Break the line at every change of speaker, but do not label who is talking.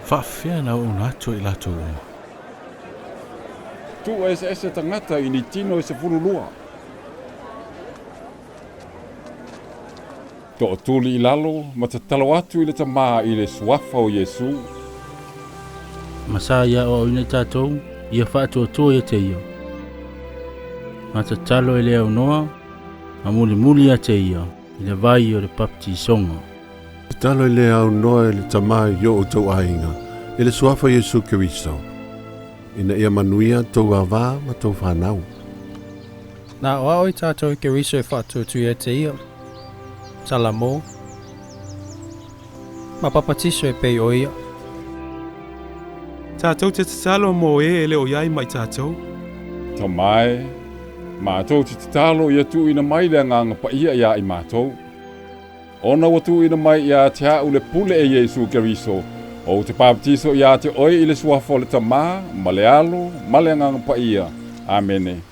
Faapefea ona auauna atu ai i latou uma?
Tuueseese tagata i ni tino e 12. Tootuli i lalo ma tatalo atu i le Tamā i le suafa o Iesu.
Ma sa ia aoaoina i tatou, ia faatuatua ia te ia. Ma tatalo e le aunoa, ma mulimuli ia te ia i le vai o le baptisoga.
Tatalo e le aunoa e le Tamā i o outou aiga, i le suafa o Iesu Keriso, ina ia manuia tou avā ma tou fanau.
Na aoao i tatou e Keriso e faatuatua ia te ia. Salamo. Ma papatiso e pei o ia.
Tatou te tatalo mo e e le o i ai ma i tatou.
Tamā e, matou te tatalo ia tuuina mai le Agaga Paia iā i matou. Ona ua tuuina mai ia te au le pule e Iesu Keriso, ou te papatiso ia te oe i le suafa o le Tamā, ma le Alo, ma le Agaga Paia. Amene.